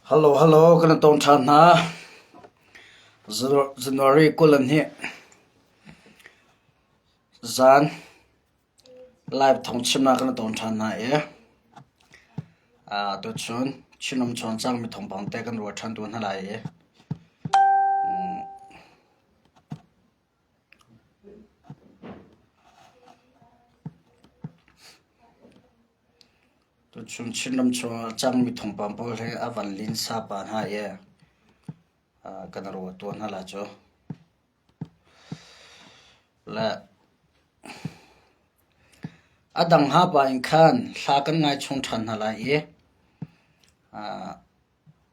Hello hello kan i tong ṭhan hna. January 22 zan live thawngchimnak kan i tong ṭhan hna i tuchun Chinram chuan cangmi thawngpang te kan ruah ṭhan tu hna lai i Tuchun Chinram chungah a cangmi thawngpang pawl hi a van linsa pah hna i kan ruah tuah hna lai cu. Le a dang hna pa in khan hla kan ngai chung ṭhan hna lai i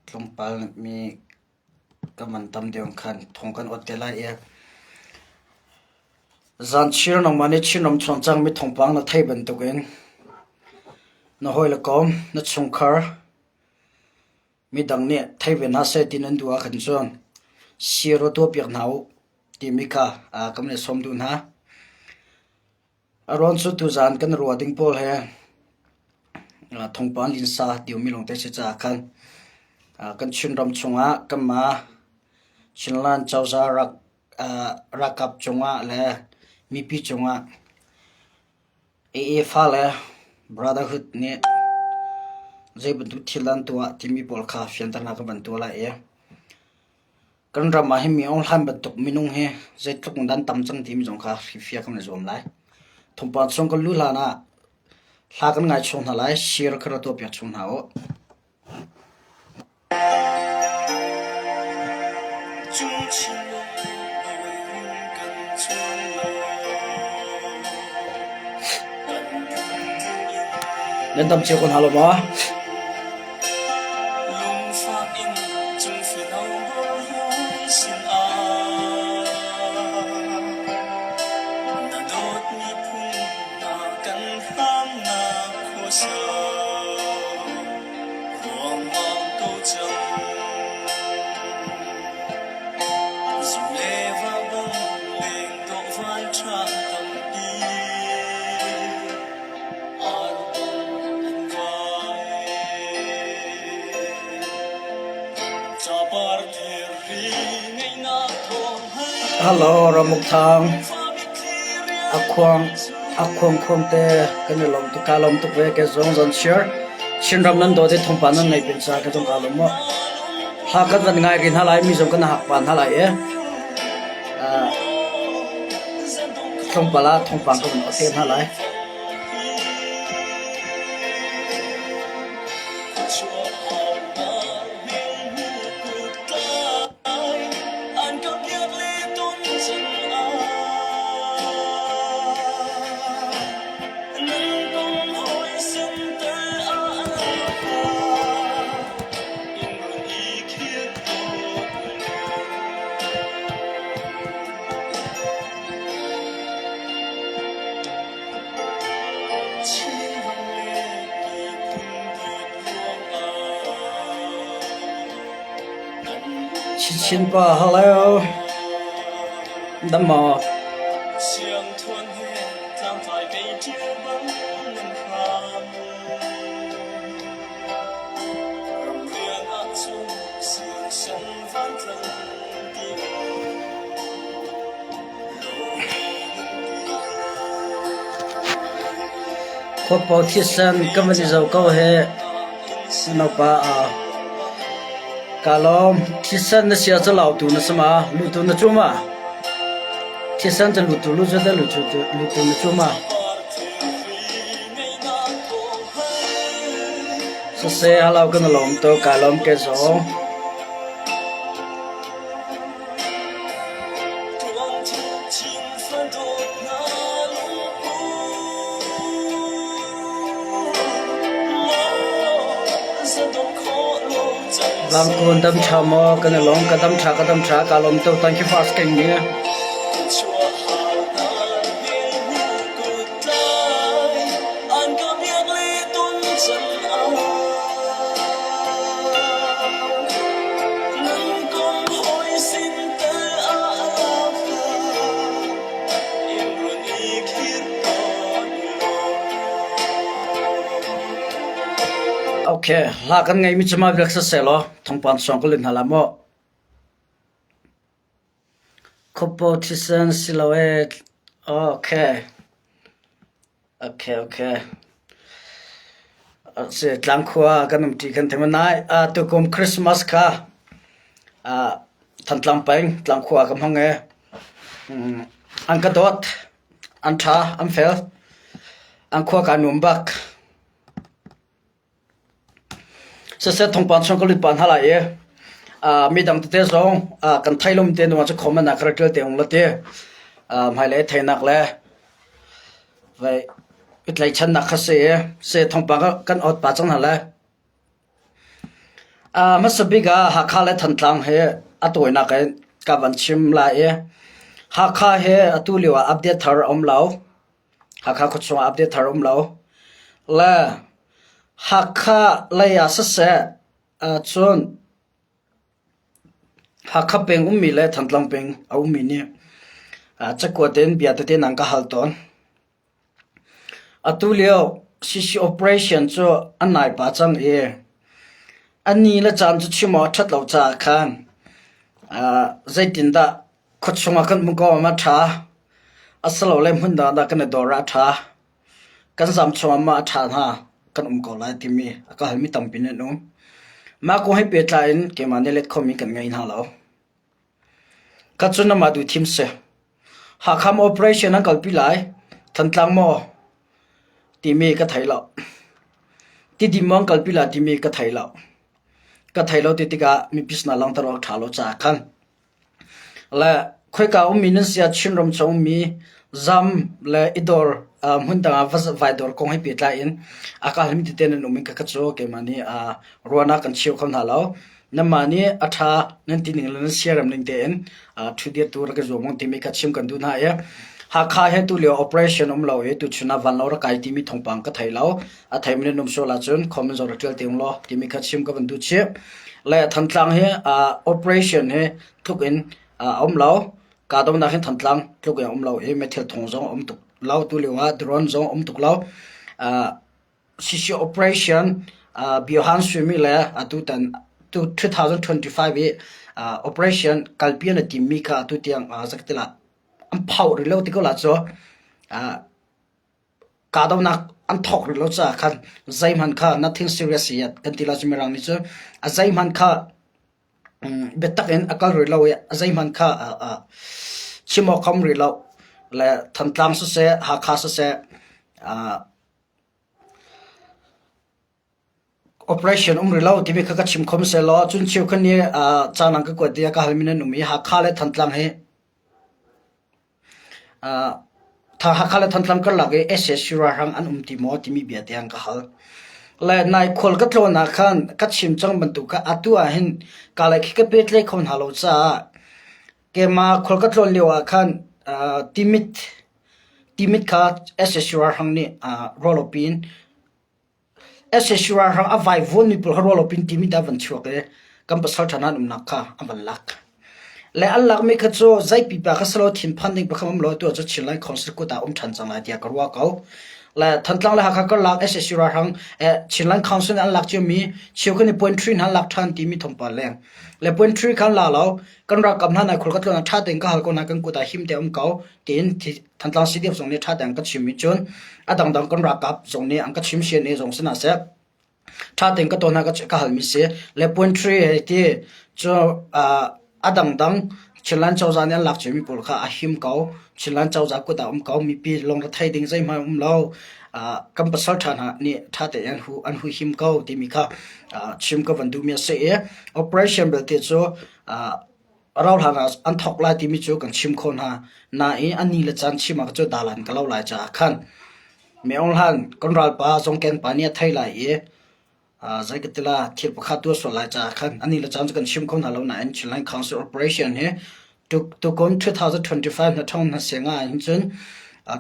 tlawmpal mi Ka man tam deuh khan thong kan ot te lai i zanchir nangmah nih Chinram chuang cangmi thawngpang na theih bantukin na hawile kom, na chungkhar, midang nih thei ve hna seh ti nan duh ahkhan cun sir aw tuahpiak hna u timi kha kan i sawm duh hna. A ruang cu tuzaan kan ruah ding pawl he thawngpang linsa timi lawngte si caah khan kan Chinram chungah kanmah Chinland cozah ralkap cungah le mipi cungah AA fale Brotherhood nih zei bantuk thil an tuah timi pawl kha fianternak ka van tuah lai i Kan ram ah hin mi aung hlan bantuk minung hi zeitluk in dah an tam cang timi zong kha hrifiak kan i zuam lai. Thawngpang chung kan luh hlan ah hla kan ngai chung hna lai, share kha ra tuahpiak chung hna u. Nan dam cio ko hna lo maw? Hello Ramuk Thang. A khuang a khuang khuang te kan i lawm tuk ka lawm tuk ve ke zong zon share Chinram nan daw te thawngpa nan ngei pin sa ka zong ka lawm mo. Hla kan van ngai rin hna lai mi zong kan hak pa hna lai e. Tlawmpal ah thawngpang ka vun te hna lai. Chinchin pa hello. Dam maw? Khuapaw thisen ka van i zoh ko hi naupa kaa lawm. Thisen na sia cu lautu na si ma? Lutu na cu ma? Thisen cu lutu lu cu teh lutu na cu ma? Siseh halo kan i lawm tuk. Kaa lawm ke zong. Vangkun dam ṭha maw? Kan i lawm. Ka dam ṭha, ka dam ṭha. Kaa lawm tuk. Thank you for asking me. Okay, hla kan ngeimi cu mah vial siseh law thawngpang sawng ka lut hna la maw? Khuapo thisen si lo ee. Okay. Okay, okay. Si tlangkhua kan um ṭi kan thei nai. Tukum Christmas kha Thantlang peng tlangkhua ka hmang ee. An ka dawt, an ṭha, an fel. An khua kaa nuam bak. Siseh thawngpang chung ka lut pah hna lai i midang tete zong kan thei lomi te nu ah cu comment ah ka rak ṭial te ung la ti. Hmailei theinak le vei i tlaihchannak kha si i si thawngpang kan awt pah cang hna lai. Hmasa bik ah Hakha le Thantlang hi a tawinak in ka van chim lai i Hakha hi atu lio ah update thar a um lo. Hakha khuachung ah update thar um lo. Le Hakha lei ah siseh cun Hakha peng ummi le Thantlang peng a ummi nih cakuat in bia tete nan ka hal tawn. Atu lio CC operation cu an nai pah cang i a ni le caan cu chim awk a ṭhat lo caah khan zeitindah Khuachung ah kan um ko ah a ṭha, asilole hmun dang ah kan i dawr ah a ṭha. Kan zam chung ah mah a ṭha hna kan um ko lai timi a ka halmi tampi nan um. Mah kong he pehtlai in keimah nih let khomi kan ngei hna lo. Ka cun amah duh thim si. Hakha maw operation an kalpi lai, Thantlang maw timi ka thei lo. Tidim maw an kalpi lai timi ka thei lo. Ka thei lo ti tikah mipi sinah langhter awk ṭha lo caah khan Le khoika ummi nan si ah Chinram chung ummi zam le i dawr hmundang ah vai dawr kong he pehtlai in a ka halmi tete nan um i khakha cu keimah nih ruahnak kan cheu kho hna lo. Nanmah nih a ṭha nan ti ning le nan siarem ning tein ṭhudir tu rak i zuam ung timi kha chim kan duh hna i Hakha he tulio operation um lo i tuchun ah vanlo rak kai timi thawngpang ka thei lo. A theimi nan um sual ahcun comment zong rak ṭial te ung law timi kha chim ka van duh chih. Le Thantlang hi operation hi tluk in a um lo. Kahdohnak hin Thantlang tluk in a um lo i meithal thawng zong a um tuk lo. Tu lio ah drone zong a um tuk lo. CC operation Biohan Suimi le atutan 2025 i operation kalpi an i timmi kha atu tiang zakatila an phauh rih lo ti ko la cu Kahdohnak an thawk rih lo caah khan zeihmanh kha nothing serious yet kan ti lai cu Mirang nih cun a zeihmanh kha biatak in a kal rih lo i a zeihmanh kha chim awk a um rih lo. Le Thantlang siseh, Hakha siseh, operation um rih lo timi kha ka chim khom sehlaw cun cheukhat nih caan an ka kuat i a ka halmi nan um i Hakha le Thantlang hi Hakha le Thantlang karlak i sac ralhrang an um ti maw timi bia tiang ka hal. Le nai khual ka tlawn ah khan ka chim cang bantuk kha atu ah hin ka lei khi ka petlai kho hna lo caah keimah khual ka tlawn lio ah khan Timit Timit kha sac ralhrang nih ruahlopi in Sac ralhrang a vaivuanmi pawl kha ruahlopi in Timit ah van chuak i kan pasal ṭha hna an umnak kha an van lak. Le an lakmi kha cu zei pipa kha si lo thinphan ding pakhat um lo tu ahcun Chinland Council kut ah um ṭhan cang lai tiah ka ruah ko. Le Thantlang le Hakha karlak sac ralhrang Chinland Council nih an lak ciomi cheukhat nih point three hna an lak ṭhan timi thawngpang leng. Le point three kha an la lo. Kan ralkap hna nai khul ka tlawn ah ṭha tein ka hal ko hna kan kut ah him te um ko tiin Thantlang CDF zong nih ṭha tein an ka chim i cun a dangdang kan ralkap zong nih an ka chim CNA zong si hna seh ṭha tein ka tawn hna ka halmi si. Le point three hei ti cu a dangdang Chinland cozah nih an lak ciomi pawl kha a him ko. Chinland cozah kut ah um ko. Mipi lungre ding zeihmanh um lo. Kan pasal ṭha hna nih ṭha tein an hu an huhim ko timi kha chim ka van duhmi a si i operation belte cu rauhhlan ah an thawk lai timi cu kan chim khawh hna. Nain a ni le caan chim ah cu dalan ka lo lai caah khan Mi Aung Hlaing kan ralpa Zongken pa nih a thei lai i zei ka ti la thil pakhat tuah sual lai caah khan a ni le caan cu kan chim kho hna lo nain Chinland Council Operation hi tukum 2025 hna thong hna siang ah hin cun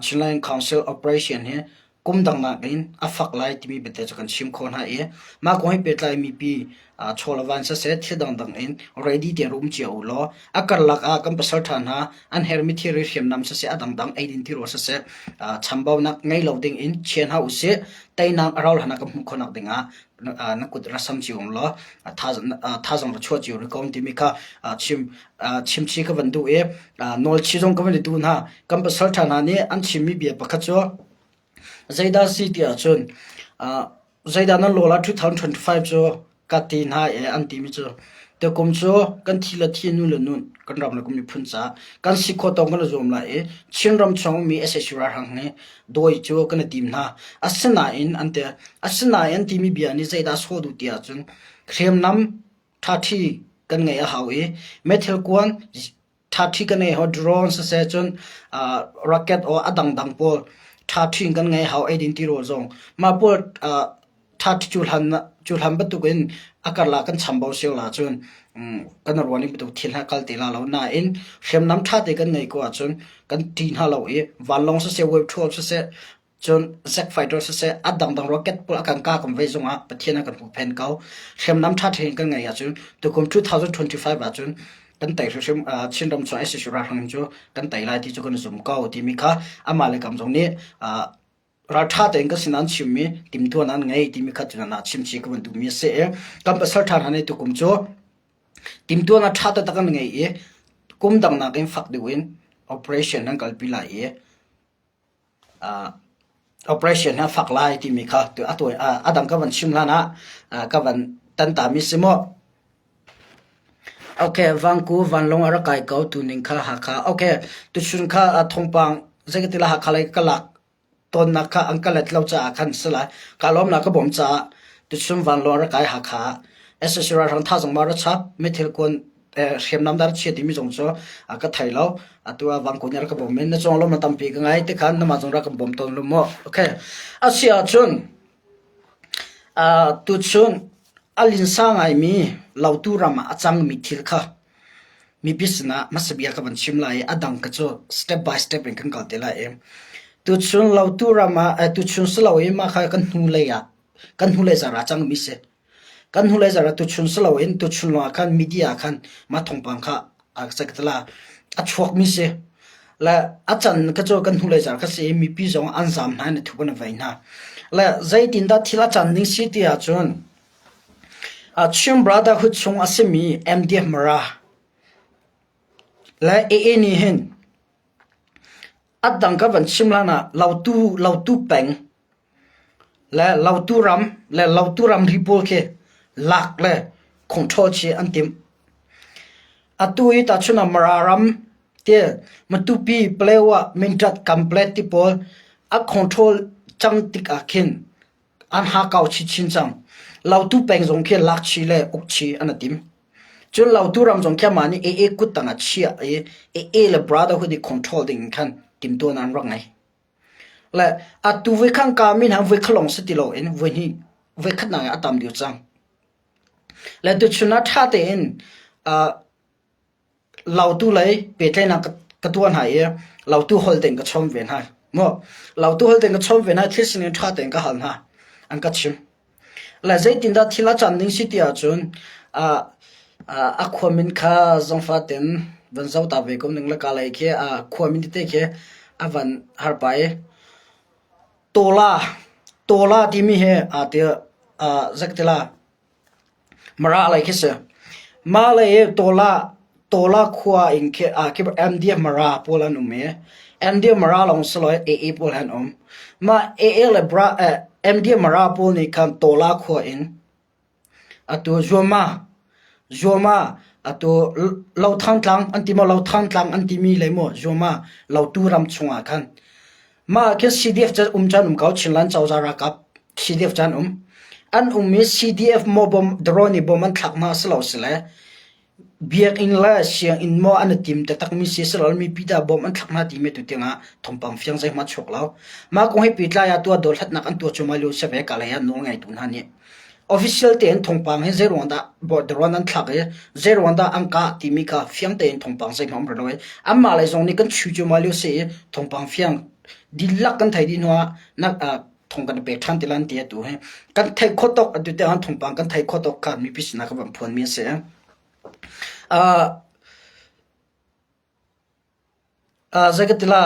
Chinland Council Operation hi. Kum dang nakin a fak lai timi biate cu kan chim khawh hna i mah kong he pehtlai mipi chaw le van siseh thil dangdang in ready tein rak um cio u law a karlak ah kan pasalṭha hna an herhmi thilri hriamnam siseh a dangdang eidin tirawl siseh chambaunak ngei lo ding in chia hna usih. Teinak a rauh hlan ah kan hmuh khawhnak ding ah na kut ra sam cio law thazaang ra chuah cio rih ko timi kha chim chimchih ka van duh i nawlchih zong ka van i duh hna. Kan pasalṭha hna nih an chimmi bia pakhat cu Zeidah a si ti ahcun zeidah nan lawl ah 2025 cu ka ti hna i an timi cu tukum cu kan thi le thi nu le nun kan ram le kan miphun caah kan si khawh tawk kan i zuam lai i Chinram chung ummi sac ralhrang hi dawi cu kan i tim hna. Asinain an ti. Asinain an timi bia nih zeidah a sawh duh ti ahcun hriamnam ṭhaṭhi kan ngeih a hau i meithal kuan ṭhaṭhi kan ngei hau drone siseh cun rocket or a dangdang pawl ṭhaṭhi in kan ngei hau eidin tirawl zong mah pawl ṭhaṭhi cu hlan bantuk in a karlak kan chambau sio la cun kan ruan in bantuk thil hna kal te la lo nain hriamnam ṭha te kan ngei ko ahcun kan ṭih hna lo i vanlawng siseh wave 12 siseh Cun Zack Fighter siseh a dangdang rocket pawl a kan kah kan vei zongah Pathian a kan huhphenh ko. Hriamnam ṭha ṭha in kan ngeih ahcun tukum 2025 ahcun kan tei hrimhrim Chinram chung SAC ralhrang cu kan tei lai ti cu kan zum ko timi kha amah le kam zong nih ralṭha tein ka sin an chimmi timtuan an ngei timi kha cu na chimchih ka van duhmi a si i kan pasal ṭha hna nih tukum cu timtuan a ṭha taktak an ngei i kum dang nakin fak deuh in operation an kalpi lai i Operation hi a fak lai timi kha a dang ka van chim hlan ah ka van tantami si maw? Okay, Vangku vanlawng a rak kai ko tuning kha Hakha. Okay, tuchun kha thawngpang zeikatila Hakha lei ka lak tawnnak kha an ka let lo caah khan si lai. Ka lawmnak ka bawm caah tuchun vanlawng a rak kai Hakha. SSC ralhrang thazang ma ra chap, mithil kuan hriamnam dah chia timi zong cu ka thei lo. Atu ah vangku nih a rak ka bawm i na cawng lawm na tampi ka ngai ti khan namah zong rak kan bawm tawn lu mu. Okay. A si ahcun tuchun a linsa ngaimi lautu ram ah a cangmi thil kha mipi sinah hmasa bia ka van chim lai i a dang ka cu step by step in kan kal te lai i tuchun lautu ram ah tuchun si lo i mah kha kan hnulei ah kan hnulei zar ah cangmi si. Kan hnulei zarh ah tuchun si loin tuchun lawngah khan media ah khan mah thawngpang kha a chuakmi si. Le a can kha cu kan hnulei zarh kha si i mipi zong an zaam hna in a thup an i vei hna. Le zeitindah thil a can ning si ti ahcun Chin Brotherhood chung a simi MDF Mara le AA nih hin a dang ka van chim hlan ah Lautu, Lautu peng Le Lautu ram le Lautu ramri pawl khi lak le control chih an timh. Atu i tahchun ah Mara ram ti Matupi, Palewa, Mindat, Kamplet ti pawl a control cang tik ah khin an hakau chinchin cang. Lautu peng zong khi lak chih le uk chih an i tim. Cun Lautu ram zong khi amah nih AA kut tang ah chiah i AA le Brotherhood i control ding in khan timhtuahnak an rak ngei. Le atu voikhan ka mi hna voikhat lawng si ti loin voihnih voikhatnak in a tam deuh cang. Le tuchun ah ṭha tein uh, lautu lei pehtlaihnak ka tuah hna i lautu holh tein ka chawm ve hna. Maw lautu holh tein ka chawm ve hna thil sining ṭha tein ka hal hna. An ka chim. Le zeitindah thil a can ding si ti ahcun uh, uh, a khua min kha zangfah tein van zoh ta ve ko ning le ka lei khi a khua min tete khi a van har pah i Tawla Tawla timi hi aa ti uh, zektila Mara lei khi si. Mah lei i Tawla Tawla khua in khi ah khi MDF Mara pawl an um i MDF Mara lawng si lo i AA pawl an um. Mah AA le Bra eh, MDF Mara pawl nih khan Tawla khua in atu Zuama Zuama atu Lothang tlang an ti maw Lothang tlang an timi lei maw Zuama Lotu ram chungah khan Mah khi CDF cu um caan um ko Chinland cozah ralkap CDF caan um. An um i CDF maw bom drone i bom an thlak hna si lo si le biakinn le sianginn maw an i tim taktakmi si si lo mipi dah bom an thlak hna timi tu tiangah thawngpang fiang zeihmanh chuak lo. Mah kong hi pehtlai ah tuah dothlatnak an tuah cuahmah lio si ve ka lei ah nawl ngeitu hna nih. Official tein thawngpang hi zeiruang dah drone an thlak i zeiruang dah an kah timi kha fiang tein thawngpang zeihmanh um rih lo i anmah lei zong nih kan chu cuahmah lio si i thawngpang fiang dihlak kan theih dih hnuah nak. thong kan i pek ṭhan ti lai an ti atu hi. Kan theih khawh tawk atu tiang thawngpang kan theih khawh tawk kha mipi sinah ka van phuanmi a si. Uh, uh, zei ka ti la,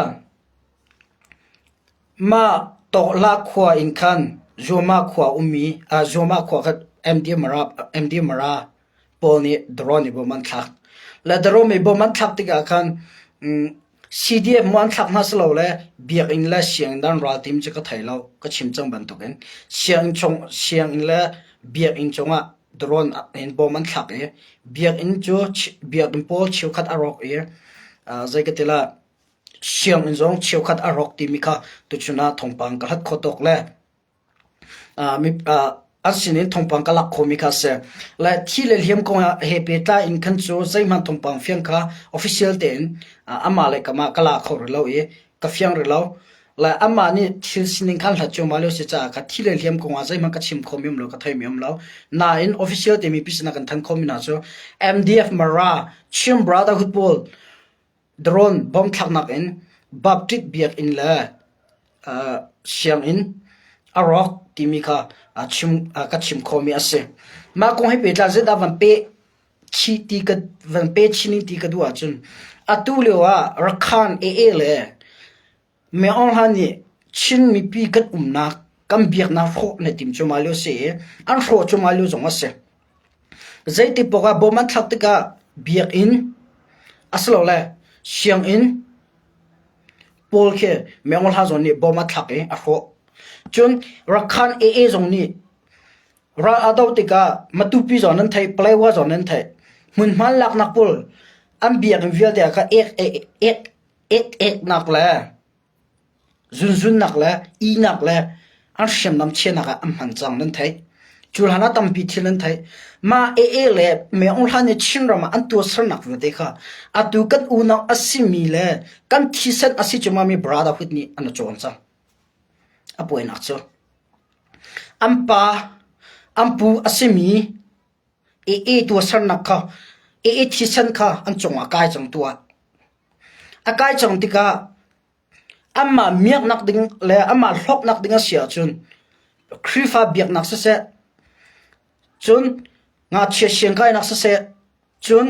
mah Tawhla khua in khan Zuama khua ummi, uh, Zuama khua kha MD Mara, MD Mara pawl nih drone i bom an thlak. Le drone i bom an thlak tikah khan um, CDF mu an thlak hna si lo le biakinn le sianginn dan ral tim cu ka thei lo. Ka chim cang bantukin sianginn chung sianginn le biakinn cungah drone in bom an thlak i biakinn cu biakinn pawl cheukhat a rawk i uh, zei ka ti la sianginn zong cheukhat a rawk timi kha tuchun ah thawngpang ka hlat khawh tawk le An sinin thawngpang ka lak khawhmi kha a si. Le thi le hliam kong he pehtlai in khan cu zeihmanh thawngpang fiang kha official tein amah le kamah ka la kho rih lo i ka fiang rih lo. Le amah nih thil sining khan hlat cuahmah lio si caah kha thi le hliam kong ah zeihmanh ka chim khomi um lo, ka theimi um lo. Nain official timi pi sinah kan thanh khomi hna cu MDF Mara Chin Brotherhood pawl Drone bomb thlaknak in Baptist biakinn le sianginn a rawk timi kha ka chim khawhmi a si. Mah kong he pehtlai zeidah van peh chih ti ka van pe chin in ti ka duh ahcun atu lio ah Rakhan AA le Myo Aung Hla nih Chin mipi kan umnak kan biaknak hrawh na tim cuahmah lio si i an hrawh cuahmah lio zong a si. Zeiti paoh ah bawm an thlak tikah biakinn asilole sianginn pawl khi Myo Aung Hla zong nih bawm a thlak i a hrawh. Cun Rakhan AA zong nih ral a doh tikah Matupi zong nan theih, Paletwa zong nan theih. Hmunhma laknak pawl an biakinn vialte ah kha ek ek ek-eknak le zunzunnak le ihnak le an hriamnam chiahnak ah an hman cang nan theih. Cu hlan ah tampi thil an theih. Mah AA le Myo Aung Hla nih Chinram ah an tuahsernak vialte kha atu kan unau a simi le kan thisen a si cuahmahmi brotherhood nih an i cawn cang. A puainak cu an pa, an pu a simi AA tuahsernak kha AA thisen kha an cungah kai cang tuah. A kai cang tikah anmah miaknak ding le anmah hlawknak ding a si ahcun Khrihfa biaknak siseh, cun ngakchia siangkainak siseh, cun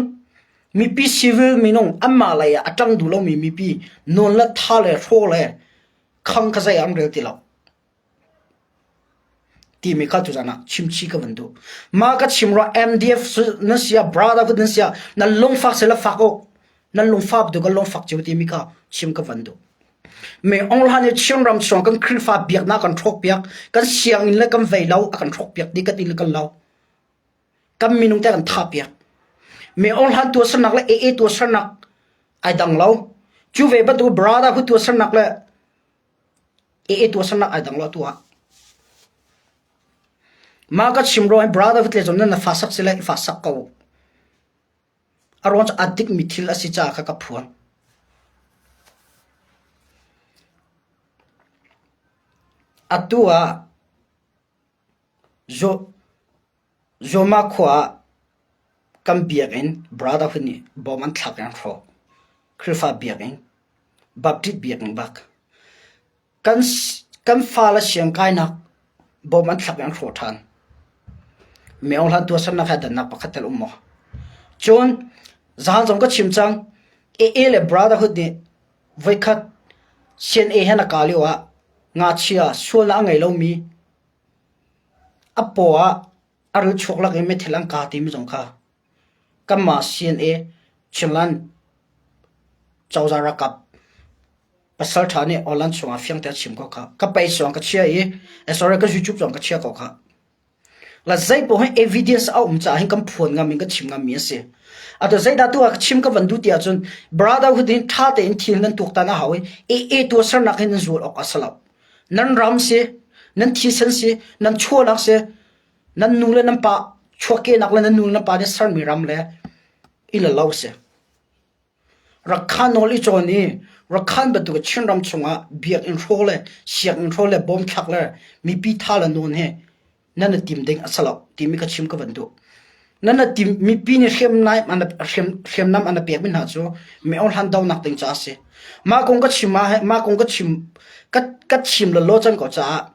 mipi civil minung anmah lei ah a ṭang duh lomi mipi nawn le tha le hraw le khang kha zei ah an rel ti lo. Timi kha tuzan ah chimchih ka van duh. Mah ka chim rua MDF nan si ah brotherhood nan si ah nan lungfak seh fak u. Nan lungfak tu kan lungfak cio timi kha chim ka van duh. Me Aung Hla nih Chinram chung kan Khrihfa biaknak kan hrawk piak, kan sianginn le kan vei lo a kan hrawk piak dih kan inn le kan lo. Kan minung te kan thah piak. Me Aung Hla tuahsernak le AA tuahsernak ai dang lo. Cu ve bantuk brotherhood tuahsernak le AA tuahsernak ai dang lo atu ah. Mah ka chim ro brother vitle zong nan na fa sak sile i fa sak ko. A ruang cu a dikmi thil a si caah kha ka phuan. Atu ah Zoma khua ah kan biakinn brotherhood nih bom an thlak i an hrawh. Khrihfa biakinn, Baptist biakinn bak. Kan, kan fale siangkainak bom an thlak i an hrawh ṭhan. Myo hlan tuahsernak he dannak pakhat tel um maw? Cun zahan zong ka chim cang. AA le Brotherhood nih voikhat CNA he na ka lio ah ngakchia sualnak a ngei lomi a paw ah a ril chuak lak in meithal an ka timi zong kha kanmah CNA Chinland cozah ralkap pasalṭha nih online chungah fiang tein a chim ko kha. Ka page zong ka chia i eh, sorry ka YouTube zong ka chia ko kha. La zeipaoh hi evidence a um caah hin kan phuan ngam in ka chim ngammi a si. Atu zeidah tu ah ka chim ka van duh ti ahcun brotherhood hin ṭha tein thil nan tuaktan a hau i AA tuahsernak hin nan zual awk a si lo. Nan ram si, nan thisen si, nan chuahnak si, nan nu le nan pa chuahkehnak le nan nu le nan pa nih sermi ram le i la lo si. Rakhan nawl i cawn i Rakhan bantuk Chinram chungah biakinn hrawh le sianginn hrawh le bawm thlak le mipi tha le nawn he nan i tim ding a si lo timi ka chim ka van duh. Nan i tim mipi nih hriamnam an hriamnam an pekmi hna cu mi hlan donak ding caah a si. Mah kong ka chim ah mah kong ka chim ka, ka chim lalaw cang ko caah.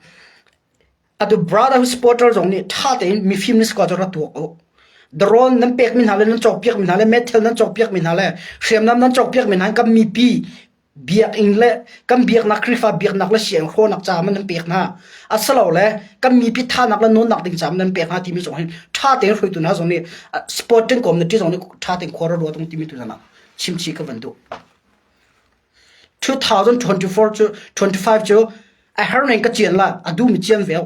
Atu brotherhood supporter zong nih ṭha tein mifim na si ko ahcun ra tuak u. Drone nan pekmi hna le nan cawkpiakmi hna le methil nan cawkpiakmi hna le hriamnam nan cawkpiakmi hna kan mipi biakinn le kan biaknak Khrihfa biaknak le sianginn hrawnak caah man nan pek hna. Asilole kan mipi thanak le nawnnak ding caah nan pek hna timi zong hin ṭha tein hruaitu hna zong nih supporting community zong nih ṭha tein khua ra ruat ung timi tu zan ah chimchih ka van duh. 2024 cu 25 cu a her ning ka cian la a duhmi cian ve.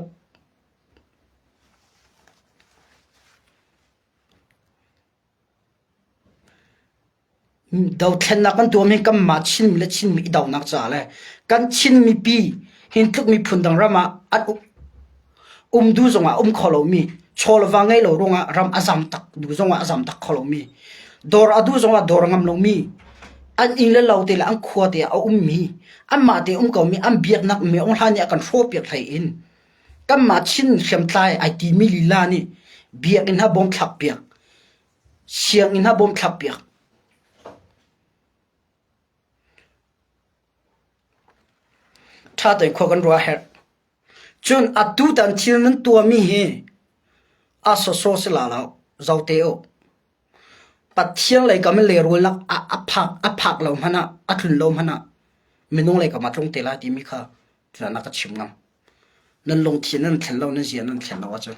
Dothlennak kan tuahmi kanmah Chinmi le Chinmi i donak caah le kan Chin mipi hin tluk miphun dang ram ah an um duh zongah um kho lomi chaw le va ngei lo ruangah ram a zam tak duh zongah a zam tak kho lomi dawr a duh zongah dawr a ngam lomi an inn le lo te le an khua te ah a ummi anmah te um komi an biaknak mi ong hlan nih a kan hrawhpiak hlei in kanmah Chin hriamtlai ai timi lila nih biakinn ha bawm thlak piak sianginn ha bawm thlak piak Ṭha tein khua kan ruah a herh. Cun atutan thil nan tuahmi hi a sawsawh si la lo, zote u. Pathian lei kam in lehrulnak a, a phak a phak lo hmanh ah, a tlun lo hmanh ah minung lei kam ah tlung te lai timi kha na ka chim ngam. Nan lungthin nan thlen lo, nan zia nan thlen lo ahcun.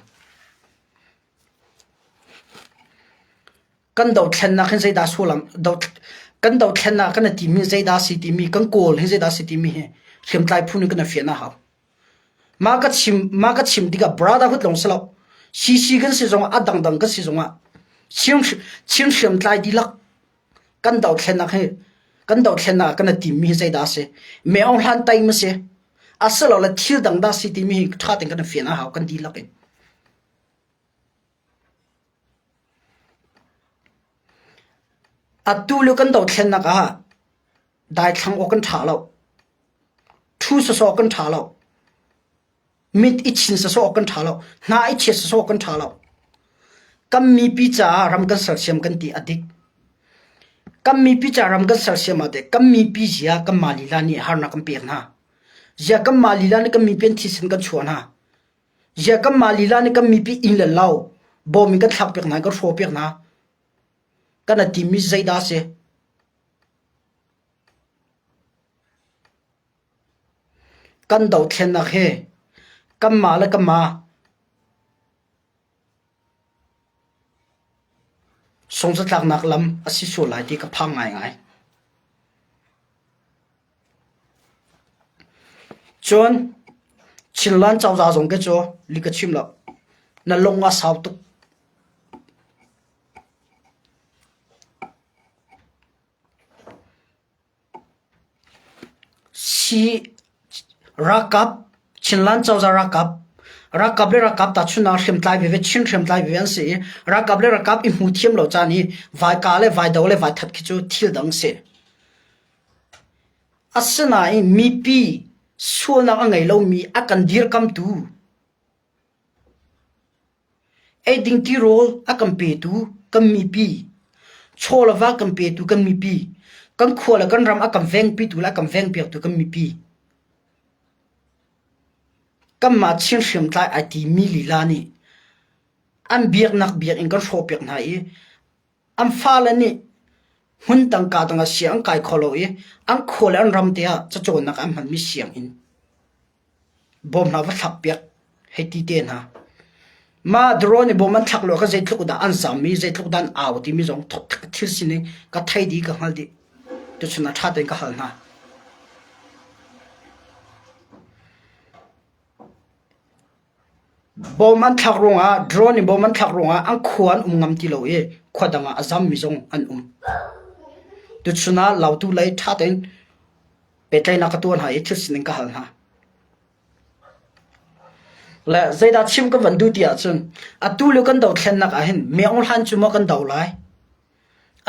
Kan dothlennak hin zeidah sullam kan dothlennak kan timi zeidah si timi kan kawl hi zeidah si timi hi hriamtlai phu nih kan fian a hau. Mah ka chim mah ka chim tikah brotherhood lawng si lo. CC kan si zongah a dangdang kan si zongah Chin Chin hriamtlai dihlak kan dothlennak hi kan dothlennak kan timi hi zeidah si me aung hlan tai ma si asilole thil dang dah si timi hi ṭha tein kan fian a hau kan dihlak in. Atu lio kan dothlennak ah daithlang awk kan ṭha lo. Ṭhu sawsawh kan ṭha lo. Mit i chin sawsawh awk kan ṭha lo. Hna i chiat sawsawh awk kan ṭha lo. Kan mipi caah ram kan sersiam kan ti a dik. Kan mipi caah ram kan sersiam ah teh kan mipi zia kanmah lila nih harnak kan pek hna. Zia kanmah lila nih kan mipi an thisen kan chuah hna. Ziah kanmah lila nih kan mipi inn le lo bawm in kan thlakpiak hna, kan hrawhpiak hna. Kan a timmi zeidah a si? Kan dothlennak hi kanmah le kanmah sungzatlaknak lam a si sual lai ti ka phang ngaingai. Cun Chinland cozah zong khi cu li ka chim lo. Na lung a sau tuk. Si ralkap Chinland cozah ralkap ralkap le ralkap tahchunhnak hriamtlai veve Chin hriamtlai veve an si i ralkap le ralkap i hmu thiam lo caan i vai kah le vai do le vai that khi cu thil dang si. Asinain mipi sualnak a ngei lomi a kan dirkamtu, eiding tirawl a kan petu kan mipi, chaw le va kan petu kan mipi, kan khua le kan ram a kan vengpitu le a kan vengpiaktu kan mipi. Kanmah Chin hriamtlai ai timi lila nih an biaknak biakinn kan hrawhpiak hna i An fale nih hmun tangka dang ah siang an kai kho lo i an khua le an ram te ah cacawnnak an hmanmi sianginn bawm hna va thlakpiak hei ti te hna. Mah drone i bawm an thlak lo kha zeitluk dah an zam i zeitluk dah an au timi zong thil sining ka thei dih ka hngal dih. Tuchun ah ṭha tein ka hal hna. Bawm an thlak ruangah drone in bawm an thlak ruangah an khua an um ngam ti lo i khua dang ah a zammi zong an um. Tuchun ah Lautu lei ṭha tein pehtlaihnak ka tuah hna i thil sining ka hal hna. Le zeidah chim ka van duh ti ahcun atu lio kan dothlennak ah hin Myeong Hlan cu maw kan do lai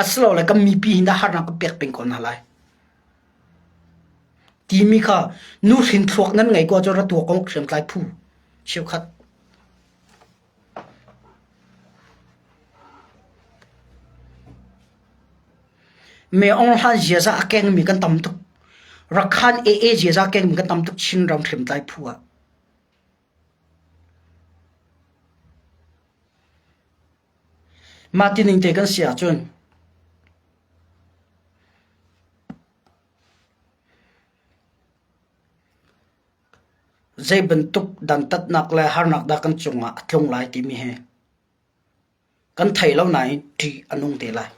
asilole kan mipi hi dah harnak kan pek peng ko hna lai timi kha nuhrin thluak nan ngei ko ahcun ra tuak ko hriamtlai phu cheukhat. Me Aung Hlan ziaza a kengmi kan tam tuk. Rakhan AA ziaza a kengmi kan tam tuk Chin ram hriamtlai phu ah. Mah ti ning te kan si ahcun zei bantuk dantatnak le harnak dah kan cungah a tlung lai timi hi kan thei lo nain ṭih a nung te lai.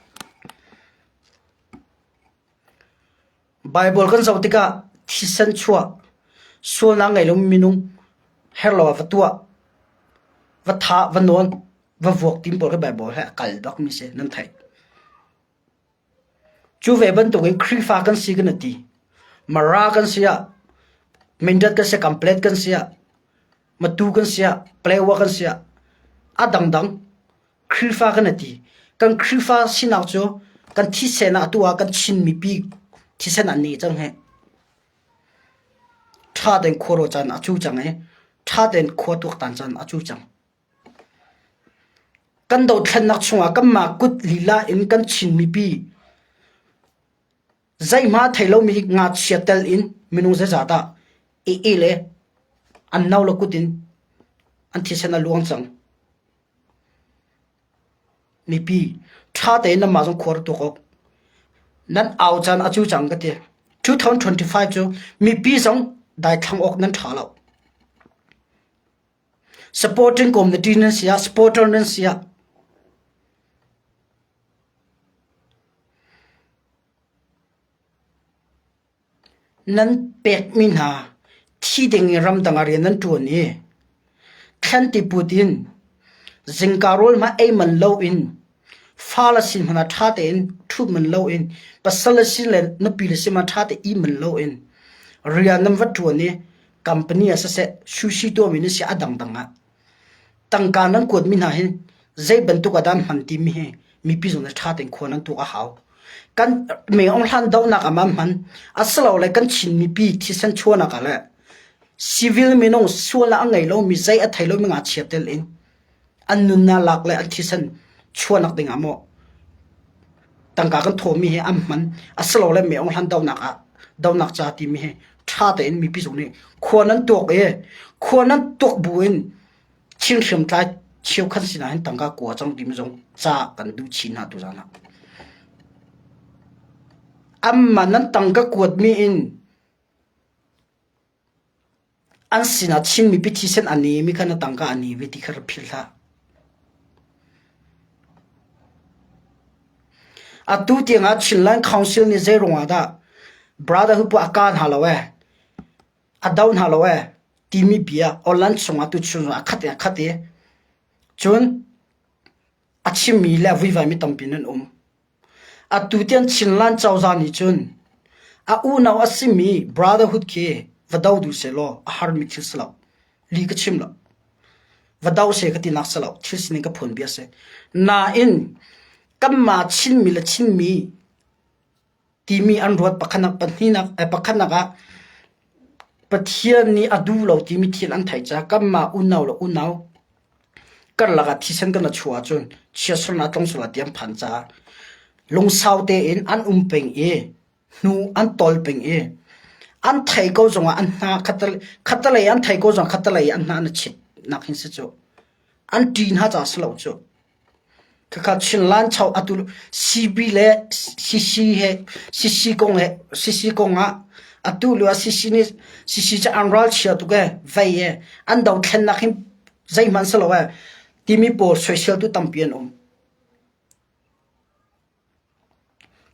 Baibal kan zoh tikah thisen chuah, sualnak ngei lomi minung herh lo ah va tuah, va thah, va nawn, va vuak timi pawl khi Baibal he a kal bakmi si nan theih. Cu ve bantukin Khrihfa kan si kan i ti. Mara kan si ah, Mindat kan si, Kamplet kan si ah, Matu kan si ah, Palewa kan si ah, a dangdang Khrihfa kan i ti. Kan Khrihfa sinak cu kan thisen ah atu ah kan Chin mipi thisen an ni cang hi. Ṭha tein khua ruah caan a cu cang i ṭha tein khua tuaktan caan a cu cang. Kan dothlennak chungah kanmah kut lila in kan Chin mipi zeihma thei lomi ngakchia tel in minung zeizat dah i le an no le kut in an thisen a luang cang. Mipi ṭha tein nanmah zong khua rak tuak awk. Nan au caan a cu cang ka ti. 2025 cu mipi zong daithlang awk nan ṭha lo. Supporting community nan si ah, supporter nan si ah, nan pekmi hna thi ding in ramdang ah rian nan ṭuan i thlan ti put in zingka rawl hmanh ei manh loin fale sin hmanh ah ṭha tein ṭhut manh loin pasal le sin le nupi le sin hmanh ṭha tein i manh loin rian nan va ṭuan i company ah siseh sushi tuahmi nan si a dangdang ah tangka nan kuatmi hna hi zei bantuk ah dah an hman timi hi mipi zong nih ṭha tein khua nan tuak a hau. Kan Meng Aung Hlaing dohnak ah ma an hman asilole kan Chin mipi thisen chuahnak ah le civil minung sualnak a ngei lomi zei a thei lomi ngakchia tel in an nunnak lak le an thisen chuahnak ding ah maw tangka kan thawhmi hi an hman asilole Meng Aung Hlaing dohnak ah dohnak ca timi hi ṭha tein mipi zong nih khua nan tuak i khua nan tuak bu in Chin hriamtlai cheukhat sinah hin tangka kua cang timi zong ca kan duh chin hna tuzaan ah. Amma nan tangka kuatmi in an sinah Chin mipi thisen a nemi kha na tangka a ne ve ti kha rak philh hlah. Atu tiangah Chinland Council nih zei ruangah dah Brotherhood a ka hna lo ee, a do hna lo ee timi bia online chungah tuchun a khat in a khat i cun a chimmi le a vuivaimi tampi nan um. Atu tiang Chinland cozah nih cun a unau a simi Brotherhood khi va do duh sehlaw a harmi thil si lo. Li ka chim lo. Va do seh ka tinak si lo. Thil sining ka phuan bia si. Nain kanmah Chinmi le Chinmi timi an ruat pakhatnak pahnihnak eh, pakhatnak ah Pathian nih a duh lo timi thil an theih caah kanmah unau le unau karlak ah thisen kan i chuah ahcun chiatsernak tlong sual ah ti an phan caah lungsau tein an um peng i hnu an tawl peng i an thei ko zongah an hna khattelei an thei ko zong khattelei an hna an i chit nak hin si cu an ṭi hna caah si lo cu. Khakha Chinland cho atu CB le CC he CC kong he CC kong ah atu lio ah CC nih CC cu an ralchia tuk ee vei ee an dothlennak hi zeihmanh si lo ee timi pawl soisel tu tampi an um.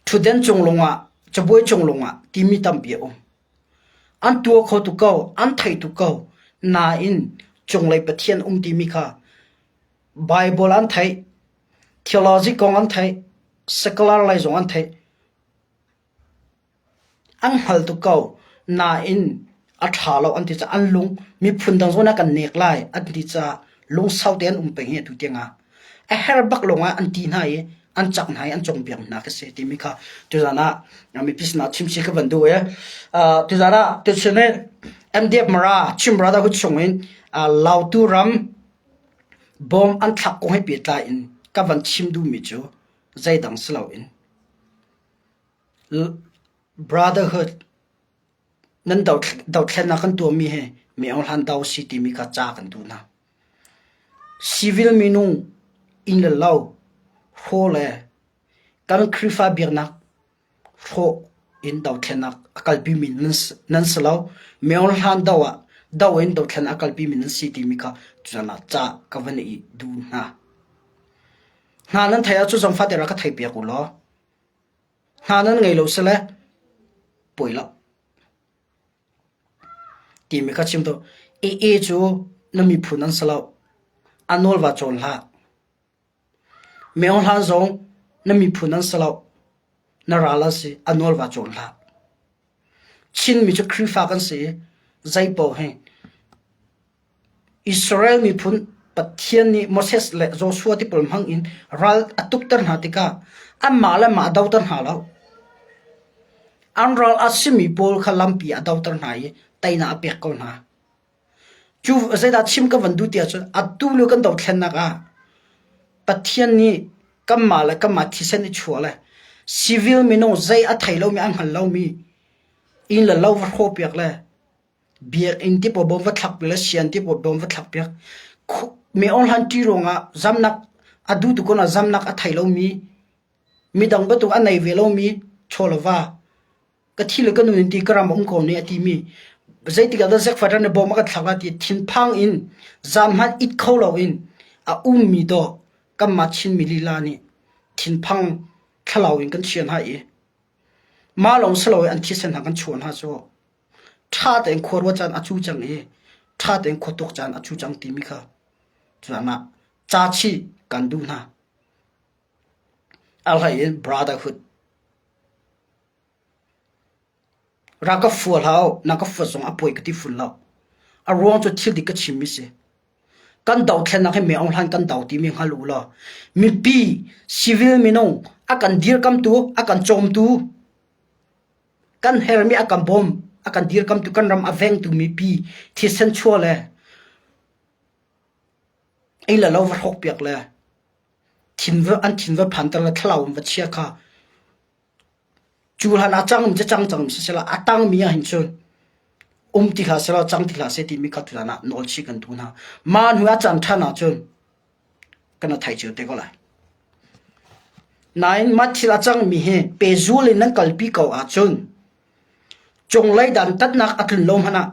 Ṭhutden cung lawngah cabuai cung lawngah timi tampi a um. An tuah kho tuk ko, an thei tuk ko. Nain cunglei Pathian um timi kha Baibal an theih, theology kong an theih, secular lei zong an theih. An hngal tuk ko. Nain a ṭha lo an ti caah an lung miphun dang zawn ah kan nek lai an ti caah lungsau tein an um peng hi atu tiangah. A her bak lawngah an ti hna i an cak hna i an cawnpiak hna ka si timi kha tuzan ah mipi sinah chimchih ka van duh i tuzan ah tuchun hi MDF Mara Chin Brotherhood chungin Lautu ram bawm an thlak kong he pehtlai in ka van chim duhmi cu zeidang si loin Brotherhood nan dothlennak kan tuahmi hi mi Aung Hlan do si timi kha ca kan duh hna. Civil minung inn le lo. Hraw le kan Khrihfa biaknak hrawh in dothlennak a kalpimi nan si lo. Myo hlan do ah do in dothlen a kalpimi nan si timi kha tutan ah ca ka van i duh hna. Hna nan theih ahcun zong fate rak ka thei piak u law. Hna nan ngei lo sile poi lo. Timi kha chim tuah. AA cu na miphun an si lo. A nawl va cawn hlah. Myohlan zong na miphun an si lo. Na ral an si. A nawl va cawn hlah. Chinmi cu Khrihfa kan si i zeipaoh hi Israel miphun Pathian nih Moses le Joshua ti pawl hmang in ral a tukter hna tikah anmah le mah a doter hna lo. An ral a simi pawl kha lampi a doter hna i teinak a pek ko hna. Cu zeidah chim ka van duh ti ahcun atu lio kan dothlennak ah Pathian nih kanmah le kanmah thisen i chuah le civil minung zei a thei lomi a hngal lomi inn le lo va hrawhpiak le biakinn ti pawl bawm va thlak piak le sian ti pawl bawm va thlak piak mi hlan ṭi ruangah zamnak a duh tu kon ah zamnak a thei lomi midang bantuk a nei ve lomi chaw le va ka thi le ka nun in ti ka ram um ko ne a timi zeitik ah dah zekfat ran bawm a kan thlak la ti thinphang in zam hmanh it kho lo in a ummi dawh kanmah Chinmi lila nih thinphang thlalau in kan chian ha i mah lawng si lo i an thisen hna kan chuah hna cu ṭha tein khua ruah caan a cu cang i ṭha tein khua tuak caan a cu cang timi kha cucaah ca chih kan duh hna. A hlei in brotherhood Ra ka fua hlah u, na ka fuat zong a pawi ka ti fun lo. A ruang cu thil dik ka chimmi si. Kan dothlennak hi Myo Hlan kan do timi hngal u law mipi civil minung a kan dirkamtu, a kan cawmtu, kan hermi a kan bawm, a kan dirkamtu, kan ram a vengtu mipi thisen chuah le ei le lo va hrawkpiak le thin va an thin va phanter le thlarau in va chia kha Cu hlan ah cang cu cang cang sisehla a tangmi ah hin cun um ti hlah sehlaw cang ti hlah seh timi kha tutan ah nawl chih kan duh hna. Mah hnu a cang ṭhan ahcun kan i thei cio te ko lai. Nain mah thil a cangmi hi pehzul in nan kalpi ko ahcun cunglei dantatnak a tlun lo hmanh ah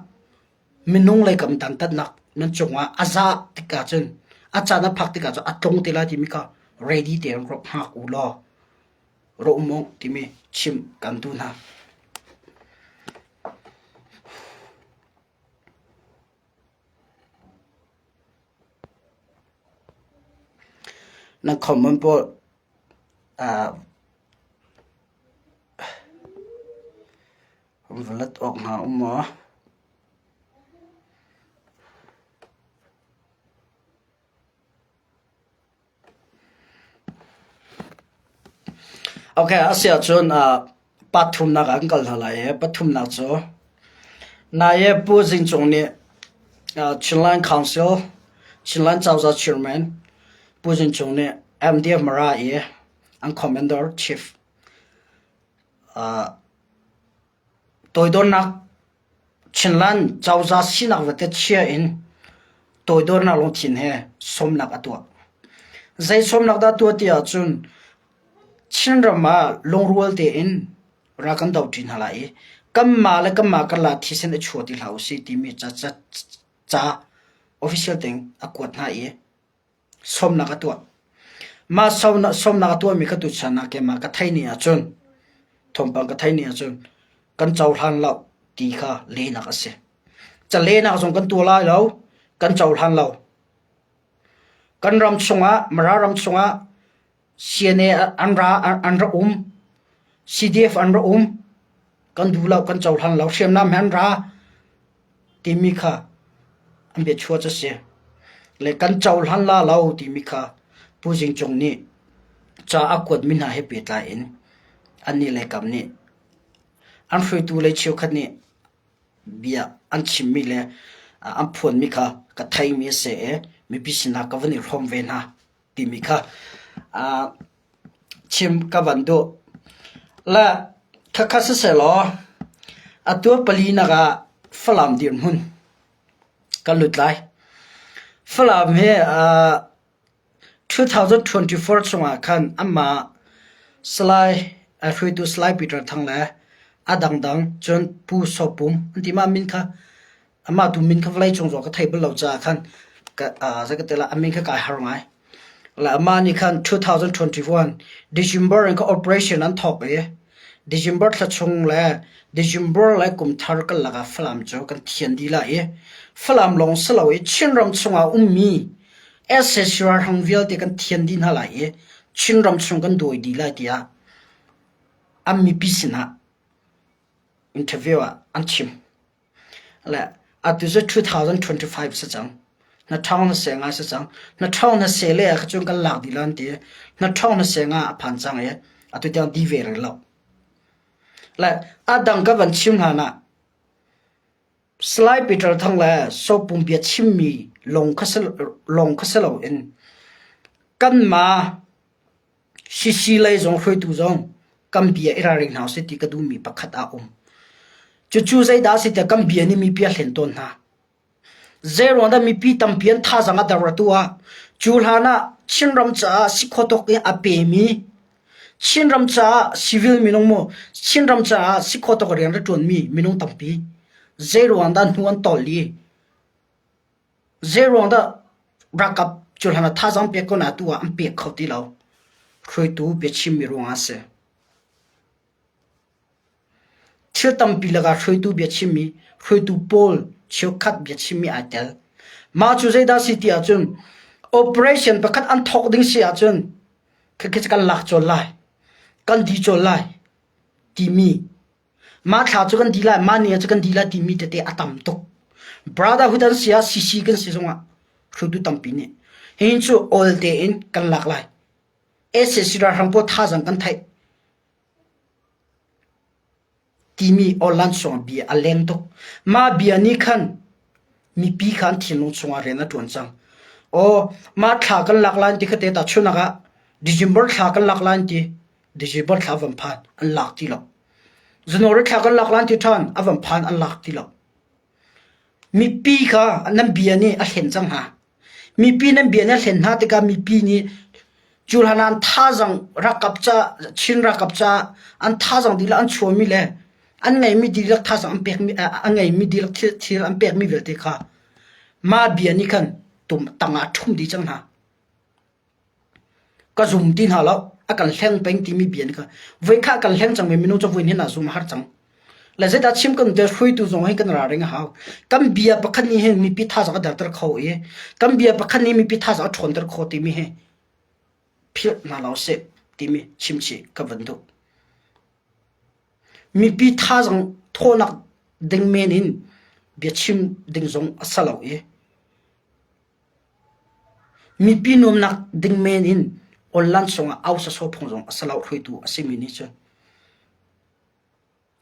minung lei kam dantatnak nan cungah a za tik ahcun a caan a phak tik ahcun a tlung te lai timi kha ready tein rak hngak u law rawh um u timi chimh kan duh hna. Na comment pawl uh, va let awk hna um maw? Okay, a si ahcun uh, pathumnak ah kan kal hna lai i pathumnak cu nai i Pu Zing Cung nih uh, Chinland Council, Chinland Cozah Chairman Pu Zing Cung nih MDF Mara i an Commander Chief uh, Toidornak Chinland cozah sinak vialte chia in toidornak lungthin he sawmnak a tuah. Zei sawmnak dah tuah ti ahcun Chinram ah lungrual tein ral kan doṭi hna lai i kanmah le kanmah karlak thisen i chuah ti hlah usih timi ca, ca, ca official tein a kuat hna i sawmnak a tuah. Mah sawmnak a tuahmi kha tuchan ah keimah ka theih ni ahcun thawngpang ka theih ni ahcun kan cohlan lo ti kha lehnak a si. Calehnak zong kan tuah lai lo, kan cohlan lo. Kan ram chungah, Mara ram chungah CNA an ra an ra um, CDF an ra um, kan duh lo, kan cohlan lo, hriamnam he an ra. timi kha an biachuah cu a si. Le kan cohlan la lo timi kha Pu Zing Cung nih ca a kuatmi hna he pehtlai in annih lei kam nih an hruaitu lei cheukhat nih bia an chimmi le an phuanmi kha ka theimi a si i mipi sinah ka van i hrawm ve hna timi kha chim ka van duh. Le khakha sisehlaw atu palinak ah Falam dirhmun kan lut lai. Falam hi. 2024 chungah khan amah Salai hruaitu Salai Peter Thang le a dangdang cun Pu Saw Pum an ti ma min kha amah tu min kha vawleicung zong ka thei bal lo caah khan ka zei ka ti lai a min kha kai har ngai. Le amah nih khan 2021 December in ka operation an thawk i December thla chung le December le kum thar karlak ah Falam cu kan thian dih lai i Falam lawng si lo i Chinram chungah ummi sac ralhrang vialte kan thian dih hna lai i Chinram chung kan dawi dih lai tiah an mipi sinah interview ah an chim. Le atu cu 2025 si cang. Na ṭhawng na seh ngai si cang. Na ṭhawng na seh le ah cun kan lak dih lan ti. Na ṭhawng na seh nga a phan cang i atu tiang di ve rih lo. Le a dang ka van chim hlan ah Salai Peter Thang le Sopum bia chimmi lawng kha si, lawng kha si loin kanmah Sisi lei zong hruaitu zong kan bia i ralring hna usih ti ka duhmi pakhat a um. Cucu zeidah a si tiah kan bia nih mipi a hlen tawn hna. Zeiruang dah mipi tampi an thazaang a dor atu ah cu hlan ah Chinram caah si khawtawk i a pemi Chinram caah civil minung maw Chinram caah si khawtawk rian ra ṭuanmi minung tampi zeiruang dah hnu an tol i Zeiruang dah ralkap cu hlan ah thazaang pek ko na atu ah an pek kho ti lo. Hruaitu biachimmi ruangah a si. Thil tampi lakah hruaitu biachimmi, hruaitu pawl cheukhat biachimmi ai tel. Mah cu zeidah si ti ahcun operation pakhat an thawk ding si ahcun khikhi kan lak cawl lai, kan di cawl lai timi Mah thla cu kan dih lai, mah ni ah cu kan dih lai timi tete a tam tuk. Brotherhood an si ah CC kan si zongah hruaitu tampi nih hihin cu awl tein kan lak lai. SAC ralhrang pawl thazaang kan theih timi online song bia a leng tuk. Mah bia nih khan mipi kha an thinlung chungah rian a ṭuan cang. Aw mah thla kan lak lai ti kha te ta chunak ah December thla kan lak lai ti December thla van phan an lak ti lo. January thla kan lak lan ti ṭhan a van phan an lak ti lo. Mipi kha nan bia nih a hlen cang hna. Mipi nan bia nih a hlen hna tikah mipi nih cu hlan an thazang rakap ca Chin rakap ca an thazang dihlak an chuahmi le an ngeimi dihlak thazang an pekmi an ngeimi dihlak thil, thil an pekmi vialte kha mah bia nih khan tum tangah ṭhum dih cang hna. Ka zum ti hna lo. A kan hleng peng timi bia nih kha voikhat a kan hleng cangmi minung cu voi hnih ah zum a har cang. Le zeidah chim kan te hruaitu zong hi kan ralring a hau. Kan bia pakhat nih hin mipi thazaang a derter kho i kan bia pakhat nih mipi thazaang a ṭhawnter kho timi hi philh hna lo sih timi chimchih ka van duh. Mipi thazaang thawhnak ding men in biachim ding zong a si lo i Mipi nuamnak ding men in online sungah au sawsawh phung zong a si lo hruaitu a simi nih cun.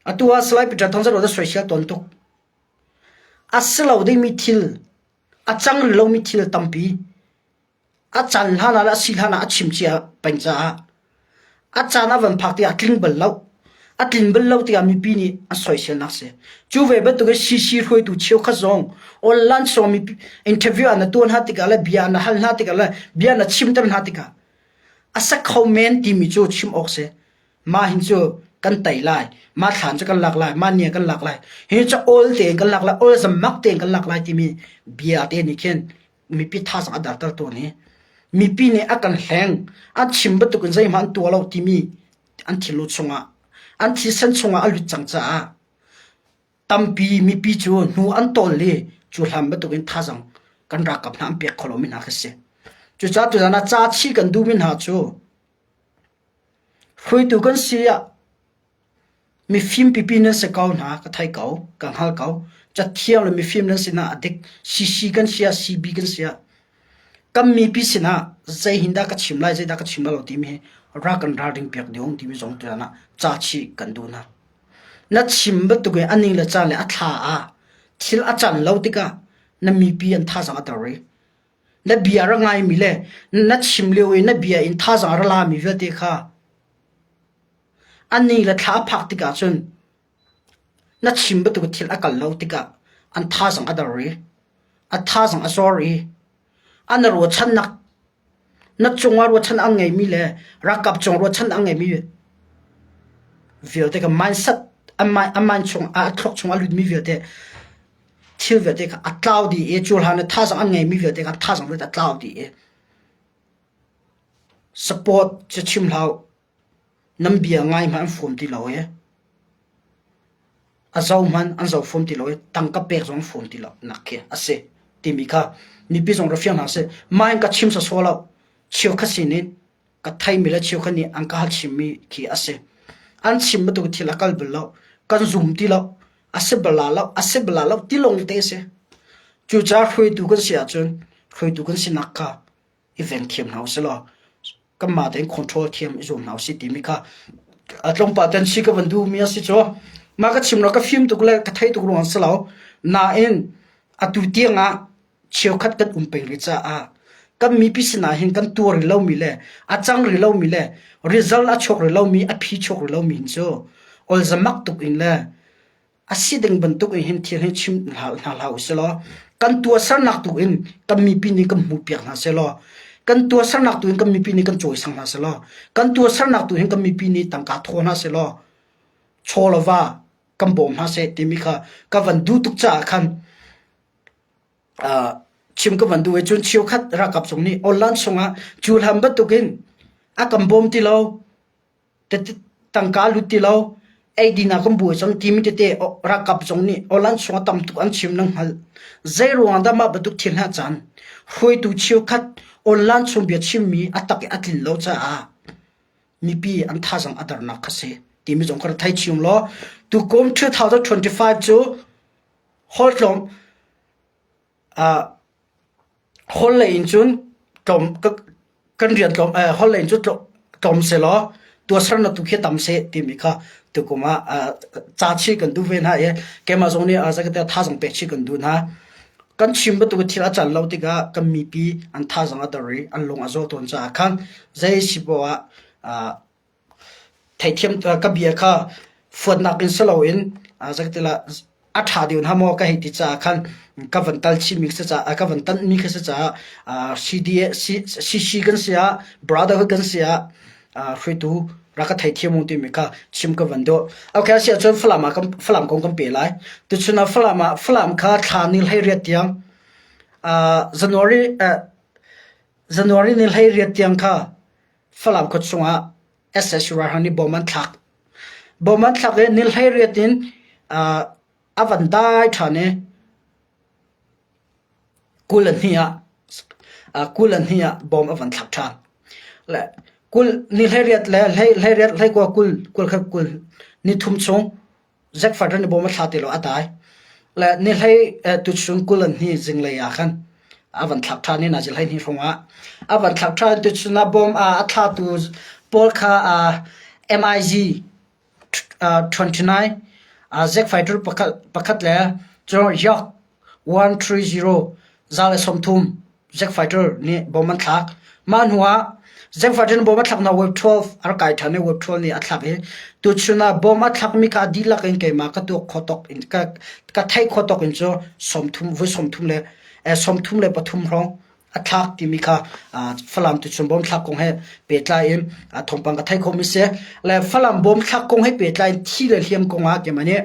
Atu ah Salai Peter Thang Zat soisel tawn tuk. A si lo dingmi thil, a cang rih lomi thil tampi a caan hlan ah le a si hlan ah a chim cia peng caah A caan a van phak tikah a tling bal lo. A tlin bal lo tikah mipi nih an soiselnak si. Cu ve bantukin CC hruaitu cheukhat zong online song mipi interview ah na tuan hna tikah le bia na hal hna tikah le bia na chimter hna tikah a sak kho men timi cu chim awk si. Mah hin cu kan tei lai, mah thlan cu kan lak lai, mah nia kan lak lai, hi cu awl tein kan lak lai, awl zammak tein kan lak lai timi bia te nih khin mipi thazaang a darter tawn i mipi nih a kan hleng an chim bantukin zeihmanh an tuah lo timi an thinlung chungah an thisen chungah a lut cang caah tampi mipi cu hnu an tawl i cu hlan bantukin thazaang kan ralkap hna an pek kho lomi hna khi si. Cucaah tuzan ah ca chih kan duhmi hna cu hruaitu kan si ah Mifim pipi nan si ko hna, ka thei ko, ka hngal ko. Cathiang le mifim nan sinah a dik. CC kan si ah, CB kan si ah, kan mipi sinah zei hin dah ka chim lai, zeidah ka chim lai lo timi hi rak kan ralring piak ding timi zong tuan ah ca chih kan duh hna. Na chim bantuk in a ning le caan le a thla ah thil a can lo tikah na mipi an thazaang a ter i na bia ra ngaimi le na chim lio i na bia in thazaang a ra lami vialte kha A ni le thla a phak tikah cun na chim bantuk thil a kal lo tikah an thazaang a dor i a thazaang a zor i an ruahchannak. Na cungah ruahchan an ngeimi le ralkap cung ruahchan an ngeimi vialte kha mindset an mind chung a thluak chung a lutmi vialte thil vialte kha a tlau dih i cu hlan i thazaang an ngeimi vialte kha thazaang vialte a tlau dih i support cu chim hlah u. Nan bia ngai hmanh an fawm ti lo i a zo hmanh an zo fawm ti lo i tangka pek zong an fawm ti lo nak khi a si timi kha mipi zong ra fiang hna seh. Mah in ka chim sawsawh lo. Cheukhat sinin ka theimi le cheukhat nih an ka hal chimmi khi a si. An chim bantuk thil a kal bal lo. Kan zum ti lo. A si bal la lo. A si bal la lo ti lawng te a si. Cucaah hruaitu kan si ahcun hruaitu kan sinak kha i veng thiam hna usih law kanmah tein control thiam i zuam hna usih timi kha a tlawmpal ten si ka van duhmi a si cu. Mah ka chim lo ka fim tuk le ka thei tuk ruang si lo. Nain atu tiang ah cheukhat kan um peng rih caah kan mipi sinah hin kan tuar rih lomi le a cang rih lomi le result a chuak rih lomi a phi chuak rih lomi hin cu olzamak tuk in le a si ding bantuk in hin thil hi chim hna hlah usih law kan tuahsernak tu in kan mipi nih kan hmuhpiak hna sehlaw kan tuahsernak tu in kan mipi nih kan cawisang hna sehlaw kan tuahsernak tu hin kan mipi nih tangka thaw hna sehlaw chaw le va kan bawm hna seh timi kha ka van duh tuk caah khan chim ka van duh i cun cheukhat ralkap zong nih online chungah cu hlan bantukin a kan bawm ti lo Tangka lut ti lo, eidin ah kan buai cang timi tete ralkap zong nih aw-lan chung ah tam tuk an chim nan hngalh. Zeiruang dah mah bantuk thil hna caan hruaitu cheukhat aw-lan chung bia chimmi a tak i a tlin lo caah mipi an thazaang a dernak kha si timi zong kha rak thei chim law tukum 2025 cu holh tlawm Holh lei in cun tlawm kan rian tlawm holh lei in cun tlawm sehlaw tuahsernak tu khi tam seh timi kha tukum ah ca chih kan duh ve hna i keimah zong nih zeikatiah thazaang pek chih kan duh hna. Kan chim bantuk in thil a can lo tikah kan mipi an thazaang a dor i an lung a zaw tawn caah khan zei si poah ah Theithiam ka bia kha fuatnak in si loin zeitilah a ṭha deuh hnga maw ka hei ti caah khan ka van tal chihmi ka si caah ka van tanhmi ka si caah CDA CC kan si ah brotherhood kan si ah hruaitu rak ka theithiam u timi kha chim ka van duh. Okay, a si ahcun Falam ah kan Falam kong kan pe lai. Tuchun ah Falam ah Falam kha thla ni 18 tiang January January ni 18 tiang kha Falam khua chungah SSU ralhrang nih bom an thlak. Bom an thlak i ni 18 in a van dai ṭhan i 22 ah bom a van thlak ṭhan. Le kul ni 18 le 18 hlei kua 20 kul khat 20 ni thum chung Zack nih bawm a thla ti lo a dai. Le ni hlei tuchun 22 zinglei ah khan a van thlak ṭhan i nazi 12 hrawng ah a van thlak ṭhan tuchun ah bawm a thlatu pawl kha MiG 29 Zack fighter pakhat le cun Yak 130 130 Jet fighter nih bom an thlak. Mah hnuah jet fighter nih bom a thlak hna Wave 12 a rak kai ṭhan i Wave 12 nih a thlak i tuchun ah bom a thlakmi kha a dihlak in keimah ka tuak khawh tawk in ka ka theih khawh tawk in cu 30 voi 30 le 33 hrawng a thlak timi kha Falam tuchun bom thlak kong he pehtlai in thawngpang ka theih khawhmi si. Le Falam bom thlak kong he pehtlai in thi le hliam kong ah keimah nih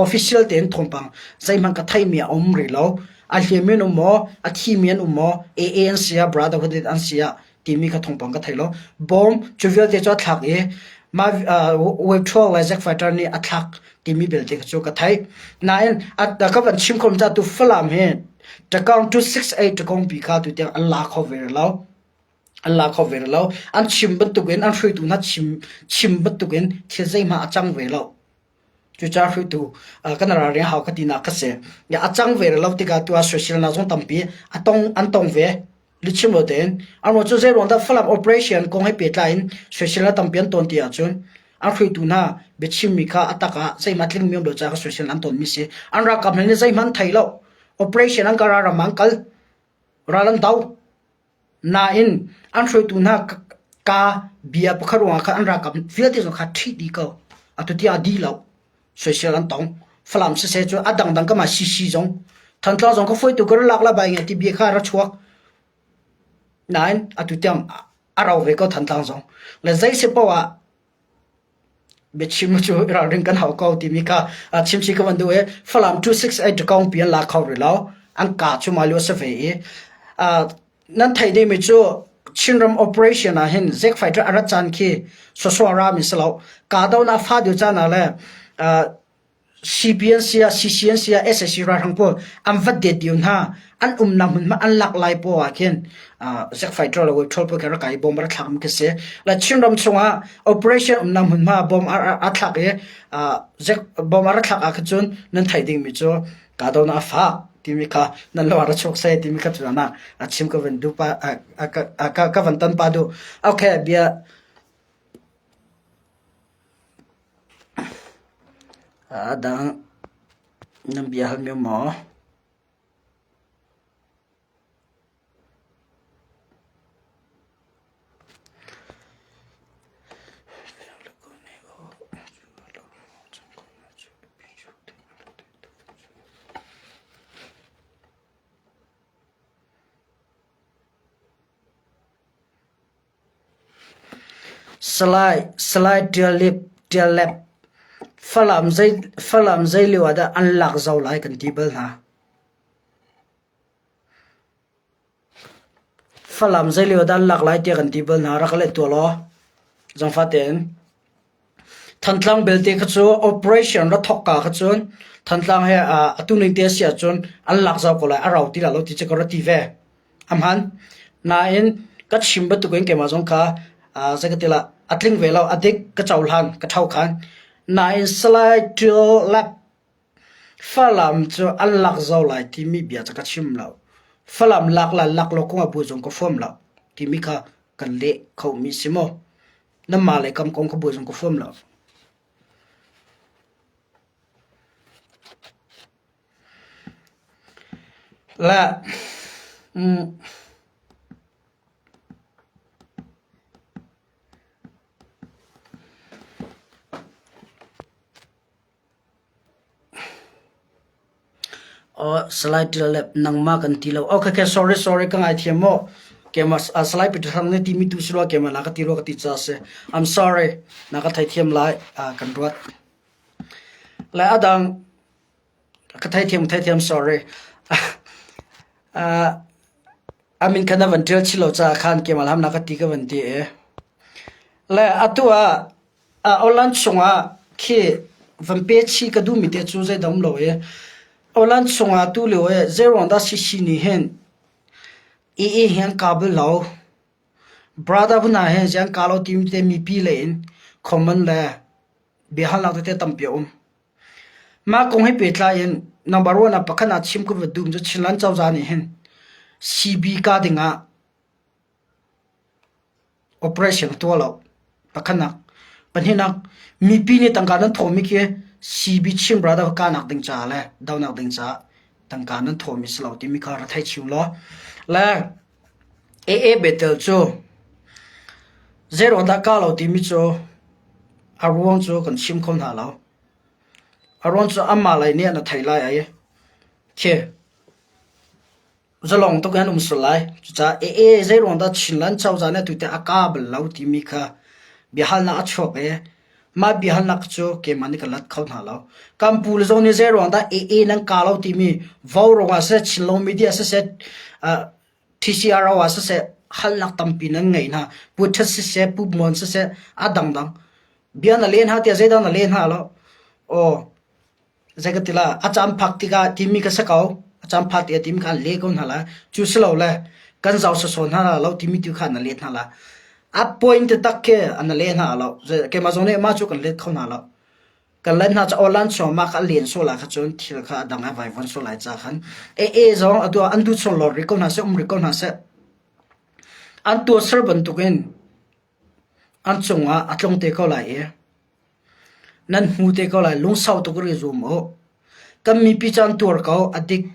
official tein thawngpang zeihmanh ka theihmi a um rih lo. A hliammi an um maw? A thimi an um maw? AA an si ah, Brotherhood an si ah timi kha thawngpang ka thei lo. Bom cu vialte cu a thlak i mah Wave 12 le Zack Fighter nih a thlak timi belte kha cu ka theih. Nain ka van chim khom ca tu Falam hi Takong 268 Takong pi kha tu tiang an la kho ve lo. An la kho ve lo. An chim bantukin an hruaitu hna chim chim bantukin thil zeihmah a cang ve lo. Cucaah hruaitu kan ralring hau ka tinak kha si. A cang ve lo tikah tu ah soiselnak zong tampi a tong an tong ve. Lichim lo tein. An ruah cu zeiruang dah Falam operation kong he pehtlai in soiselnak tampi an ton ti ahcun an hruaitu hna biachimmi kha a tak ah zeihmah tlingmi um lo caah soisel an tonmi si. An ralkap hna nih zeihmanh thei lo. Operation an kal ram an kal. Ral an do. Nain an hruaitu hna ka bia pakhat ruangah khan an ralkap vialte zong kha ṭhih dih ko. Atu tiang a dih lo. Soisel an tong. Falam siseh cu a dangdang kamah CC zong Thantlang zong ka hruaitu ka ra lak la bai ngai ti bia kha ra chuak. Nain atu tiang a rau ve ko Thantlang zong. Le zei si paoh ah biachim cu ralring kan hau ko timi kha chimchih ka van duh i Falam 268 kong pi an la kho rih lo. An ka cu mah lio a si ve i nan theih dingmi cu Chinram operation ah hin Zack fighter a rat caan khi sawsawh ra mi si lo. Kahdohnak fa deuh caan ah le CPNC ah CCNC ah SAC ralhrang pawl an vat det dih hna. An umnak hmunhma an lak lai paoh ah khin Zack fighter le wave pawl khi rak kai i bomb rak thlak mi khi si. Le Chinram chungah operation umnak hmunhma bomb a thlak i Zack bomb a rak thlak ah khin cun nan theih dingmi cu kahdohnak a fak timi kha nan lo ah ra chuak seh timi kha cu ah a chim ka van duh pa ka van ton pa duh. Okay bia a dang nan bia hal mi maw? Salai, Salai Ṭial Ṭial Lep, Falam zei, Falam zei lio ah dah an lak zau lai kan ti bal hna. Falam zei lio dah an lak lai tiah kan ti bal hna rak let tuah law zangfah tein. Thantlang belte kha cu operation ra thawkka kha cun Thantlang he atu ning te a si ahcun an lak zau ko lai a rau ti lai lo ti cu ka ra ti ve. A hman. Nain ka chim bantukin keimah zong kha zei ka ti lah a tling ve lo a dik ka cohlan ka ṭho khan. Nain Salai Ṭio Lap Falam cu an lak zau lai timi bia cu ka chim lo. Falam lak le lak lo kong ah bu zong ka huam lo timi kha kan leh khomi si maw? Nanmah le kam kong ka bu zong ka huam lo. Le, mm, Salai Ṭial nangmah kan ti lo. Okay, okay, sorry, sorry, ka ngaithiam mu. Keimah Salai Peter Thang nih timi tu si rua keimah na ka ti rua ka ti ca si. I'm sorry, na ka theithiam lai, kan ruat. Le a dang, ka theithiam, theithiam, sorry. A min kha na van ṭial chih lo caah khan keimah lam na ka ti ka van ti i. Le atu ah Awlan chungah khi van pe chih ka duhmi te cu zeidah um lo i awlan chungah tulio i zeiruang dah CC nih hin AA hi an kah bal lo. Brother hna hi zei an kah lo timi te mipi lei in comment le biahalnak tete tampi a um. Mah kong he pehtlai in number one ah pakhat ah chim ka va duhmi cu Chinland cozah nih hin CB kah dingah Operation a tuah lo. Pakhatnak. Pahnihnak, mipi nih tangka nan thawhmi khi CB Chin Brother kahnak ding caah le donak ding caah tangka nan thawhmi si lo timi kha ra thei chiu law. Le AA Bethel cu zeiruang dah kah lo timi cu a ruang cu kan chim kho hna lo. A ruang cu amah lei nih an thei lai ai. Khi Zalong tuk in an um sual lai. Cucaah ee zeiruang dah Chinland cozah nih atu tiang a ka bal lo timi kha biahalnak a chuak i mah biahalnak cu keimah nih ka lat kho hna lo. Kan pu le zong nih zeiruang dah ee nan ka lo timi vaurawng ah siseh, Chinlo media siseh, TCRO ah siseh halnak tampi nan ngei hna. Pu Ṭhet siseh, Pu Muan siseh, a dangdang. Bia na len hna tiah zeidah na len hna lo. Aw, Zei ka ti la, a caan phak tikah timi ka si ko. A caan phak tikah timi kha an leh ko hna la. Cu si lo le kan zau sawsawh hna la lo timi tu kha na let hna la. A point tak khi an na leh hna lo. Keimah zong nih mah cu kan let kho hna lo. Kan let hna cu online chung mah kha a len sual ah kha cun thil kha a dang he vai von sual lai ca khan. AA zong atu ah an duh chung lor rih ko hna seh, um rih ko hna seh. An tuahser bantukin an cungah a tlung te ko lai i Nan hmu te ko lai, lungsau tuk ri zum u. Kan mipi cu an tuar ko, a dik.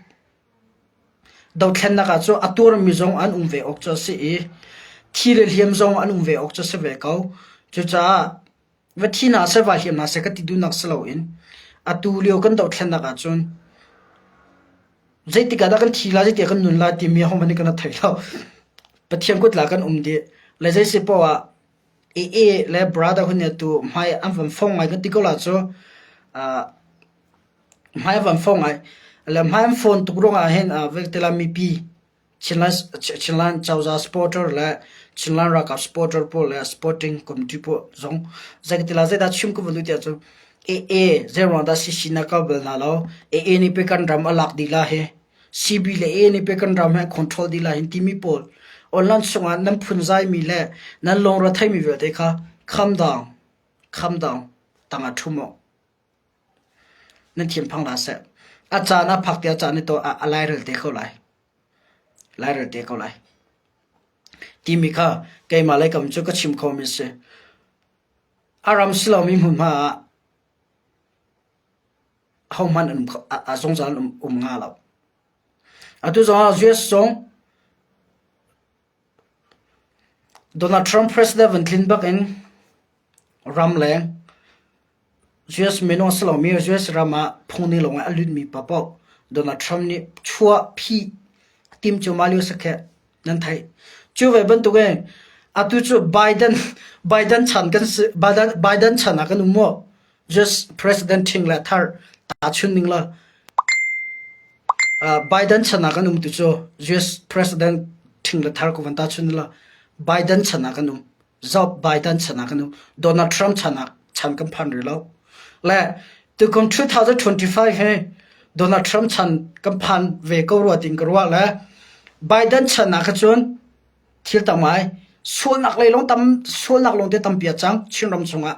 Dothlennak ah cu a tuarmi zong an um ve awk cu a si i thi le hliam zong an um ve awk cu a si ve ko. Cucaah va thi hna seh, va hliam hna seh ka ti duhnak si loin atu lio kan dothlennak ah cun zeitik ah dah kan thi lai, zeitik ah kan nun lai timi ahohmanh nih kan thei lo. Pathian kut la kan um dih. Le zei si poah ah AA le Brotherhood nih tu hmai an van fong ngai kan ti ko la cu. Uh, hmai an van fong ngai. Le hmai an phone tuk ruangah hin uh, vektela mipi Chinland cozah supporter le Chinland ralkap supporter pawl le supporting committee pawl zong zeikatila zeidah chim ka van duh tiah cun AA zeiruang dah CC na kal bal hna lo AA nih pei kan ram a lak dih la hi CB le AA nih pei kan ram hi control dih la hin timi pawl online chungah nan phunzai mi le nan lungre theimi vialte kha calm down calm down tangah ṭhu mu nan thinphang hlah seh. A caan a phak tiah caan i to a lairel te ko lai. Lairel te ko lai. Timi kha keimah lei kam cu ka chim khomi si. A ram si lomi hmunhma ah hohmanh an um a zungzal um, um nga lo. Atu zong ah US zong Donald Trump president van tlin bak in ramleng US minung a si lomi US ram ah phung ning lawngah a lutmi paohpaoh Donald Trump nih chuah phih a tim cuahmah lio si kheh nan theih. Cu ve bantuk in atu cu Biden Biden chan kan si Biden, Biden chan ah kan um mu. Just president ṭhing le thar tahchun ning la uh, Biden chan ah kan um tu cu US president ṭhing le thar ko van tahchun la Biden chan ah kan um. Joe Biden chan ah kan um. Donald Trump chan ah chan kan phan rih lo. Le tukum 2025 hi Donald Trump chan kan phan ve ko rua tin ka ruah le Biden chan ah kha cun thil tam ai sualnak lei lawng tam sualnak lawng te tampi a cang Chinram chungah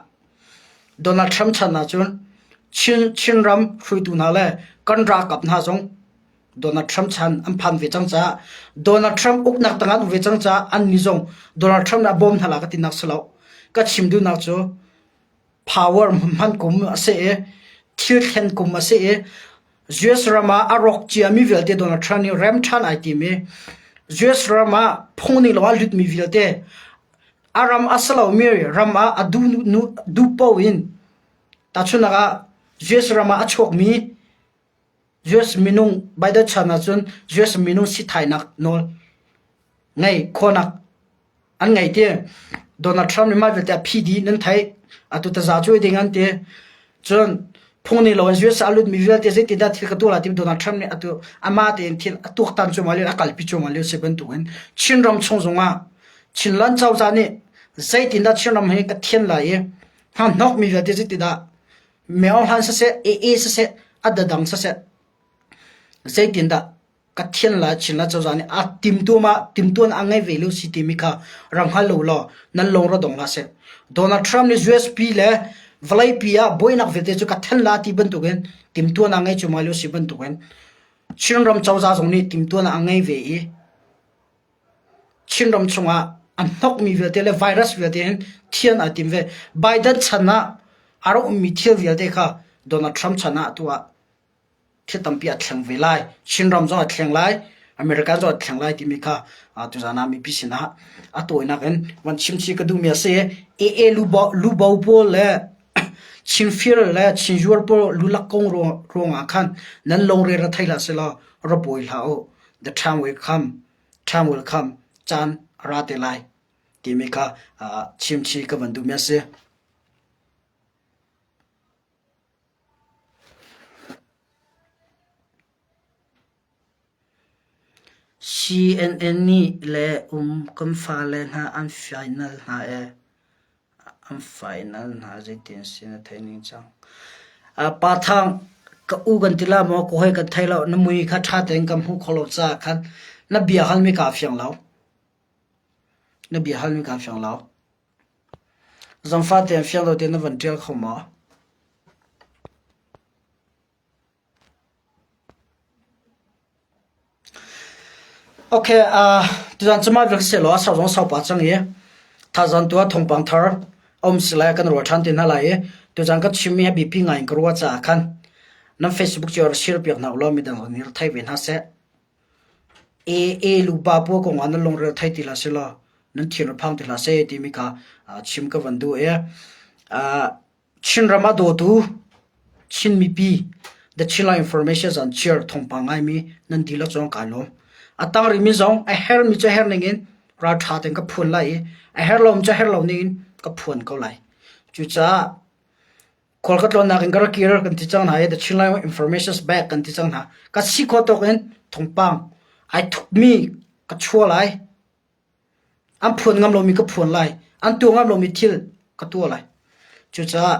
Donald Trump chan ah cun Chin Chinram hruaitu hna le kan ralkap hna zong Donald Trump chan an phan ve cang caah Donald Trump uknak tangah an um ve cang caah an ni zong Donald Trump nih a bawm hna la ka tinak si lo. Ka chim duhnak cu power hman kum a si i thil thlen kum a si i US ram ah a rawk ciami vialte Donald Trump nih rem ṭhan ai tim i US ram ah phung ning lo ah lutmi vialte a ram a si lomi ram ah a duh duh paoh in tahchunhnak ah US ram ah a chuakmi US minung Biden chan ahcun US minung sithainak nawl ngei khawhnak an ngei ti. Donald Trump nih mah vialte a phi dih nan theih. Atu taza cuai ding an ti. Cun phung ning loin US a lutmi vialte zeitindah thil ka tuah lai timi Donald Trump nih atu amah tein thil a tuaktan cuahmah lio a kalpi cuahmah lio si bantukin Chinram chung zongah Chinland cozah nih zeitindah Chinram hi ka thian lai i hnahnokmi vialte zeitindah Myohlan siseh, AA siseh, a dadang siseh, zeitindah ka thian la chin la cozah nih a timtuam ah timtuan a ngei ve lo si timi kha rak hngal lo law nan lung ra dong hlah seh. Donald Trump nih USP le vawleipi ah buainak vialte cu ka then la ti bantukin timtuan a ngei cuahmah lio si bantukin Chinram cozah zong nih timtuan a ngei ve i Chinram chungah a hnokmi vialte le virus vialte hin thian aa tim ve. Biden chan ah a rak ummi thil vialte kha Donald Trump chan ah atu ah thil tampi a thleng ve lai. Chinram zong a thleng lai. American zong a thleng lai timi kha tuzan ah mipi sinah a tawinak in van chimchih ka duhmi a si. AA lubo pawl le Chinfir le Chinzuar pawl lulak kong ruangah khan nan lungre ra thei hlah selaw ra buai hlah u. The time will come. Time will come. Caan a ra te lai timi kha chimchih ka van duhmi a si. CNN nih le um kan fale hna an final hna ee. An final hna zeitin si na theih ning cang. Pa Thang, ka u kan ti la maw ka hawi kan thei lo na mui kha ṭha tein kan hmuh kho lo caah khan na bia halmi kaa fiang lo. Na bia halmi kaa fiang lo. Zangfah tein fiang lo tein na van ṭial kho maw? Okay, uh, tuzan cu mah vial si law a sau zong sau pah cang i thazang tu ah thawngpang thar a um si lai kan ruah ṭhan te hna lai i tuzan ka chimmi hi biapi ngai in ka ruah caah khan nan Facebook cio rak share piak hna ulaw midang zong nih rak thei ve hna seh. E e lu pa pawl kong ah nan lungre thei ti hlah seh law nan thin rak phang ti hlah seh timi kha uh, chim ka van duh i uh, Chinram a dawtu Chin mipi The Chinland Information zan chiar thawngpang ngaimi nan dihlak cungah kai lawm. A tang rihmi zong a hermi cu a herh ning in. Ralṭha tein ka phuan lai i a herh lo cu a herh lo ning in ka phuan ko lai. Cucaah khual ka tlawnnak in ka rak kir kan ti cang hna i The Chinland Information Bag kan ti cang hna. Ka si khawh tawk in thawngpang ai thupmi ka chuah lai. An phuan ngam lomi ka phuan lai. An tuah ngam lomi thil ka tuah lai. Cucaah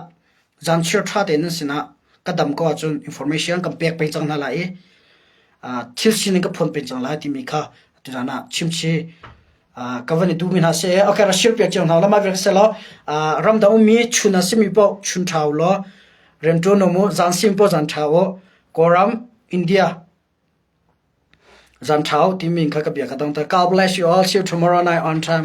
zanchiar ṭha tein nan sinah ka dam ko ahcun information kan pek peng cang hna lai i thil sining ka phuan peng cang lai timi kha tuzan ah chimchi ka van i duhmi hna si. Okay, ra share piak cio hna la mah vial selaw ramdang ummi chun a simi paoh chun ṭha u law rianṭuan um u, zan sim paoh zan ṭha u. Kawlram, India, Zan ṭha u timi kha ka bia ka dong. God bless you all. See you tomorrow night on time.